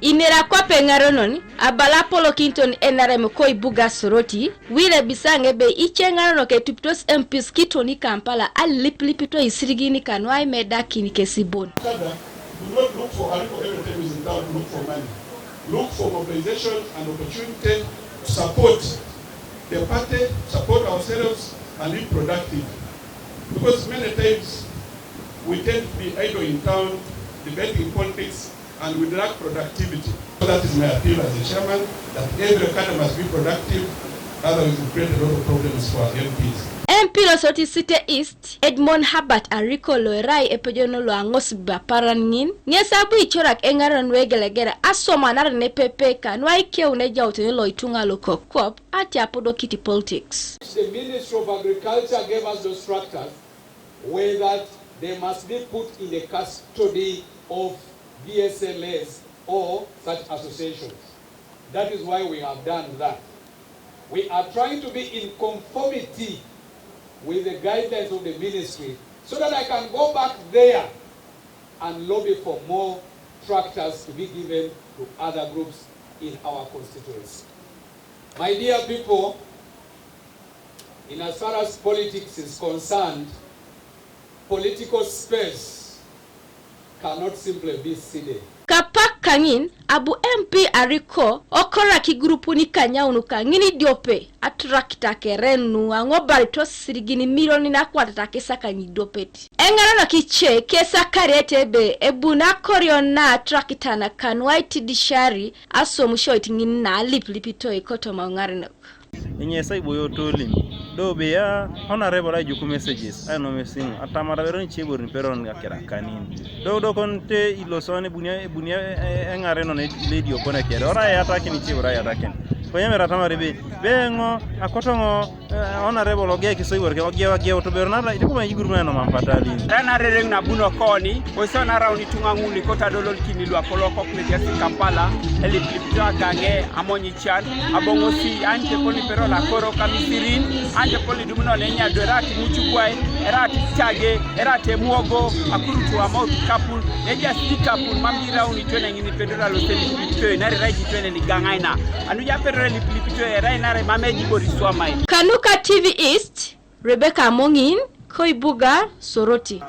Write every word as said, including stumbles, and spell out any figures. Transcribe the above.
Inera kwape eŋarenon, abala apolokiniton N R M ko ibuga Soroti, Wile Bisaŋ ebe ice eŋarenok etupitos M Ps kitoni Kampala alipilipito isirigin kanu aimedakin kesi bon. Kada, do not look for Ariko every time is in town to look for money. Look for mobilization and opportunity to support the party, support ourselves, and be productive. Because many times we tend to be idle in town, debating politics, and we lack productivity. So that is my appeal as a chairman, that every cadre must be productive, otherwise we create a lot of problems for our M Ps. M P lo Soroti City East, Edmond Herbert Ariko lo erai epejono lo aŋosibib aparan ŋin, ŋes abu icorak eŋarenon nu egelegere asomanar nepepe kanu aikeun ejautene lo ituŋa lo kokwap ati apodokit politics. The Ministry of Agriculture gave us those tractors were that they must be put in the custody of V S L S or such associations. That is why we have done that. We are trying to be in conformity with the guidelines of the ministry so that I can go back there and lobby for more tractors to be given to other groups in our constituency. My dear people, in as far as politics is concerned, political space cannot simply be ceded. Kapak kaŋin, abu M P Ariko okoraki igurupun ikanyaun kaŋin idiope, aturakita kere nu aŋobarito isirigin milionin akwatat akisakany idiopet. Eŋarenok ice kesakariete ebe ebuni akorio na aturakita na kanu aitidisiari aswam ishoit ŋin na alipilipitoi kotoma eŋarenok. Enyesa iboyo tolim. Do beya honorable aijuku messages ainom esimu atamar aberon ice iborin peron akirakanin. Do do konte iloson ebuni ebuni eŋaren on ledio kon ekere ora ayatakin ice ibor ayatakin. Konye mere atamar ebe beŋo akotoŋo honorable ogea kiso ibor ke ogea ogea otobero nara itukuma iguruma enom ampatalin. Rana rereŋ nabunokoni koiso naraun ituŋa ŋuli kotadololikin luapolokok mediasi Kampala elipilipito agaŋe amony Can, aboŋosi, anite koni pero lakoro kamisirin, anite koni dumuno lenya do erati mucugwai, erati tage, erati emuogo, akurutu amaut kapun, ejas ikapun, mam iraun itwene ŋini pedora loseli lipitoi, nari rai itwene ligaŋaina. Anuja pedora lipilipitoi, erai nare mam ejibori swamai. Kanuka T V East, Rebecca Amoŋin, Koibuga, Soroti.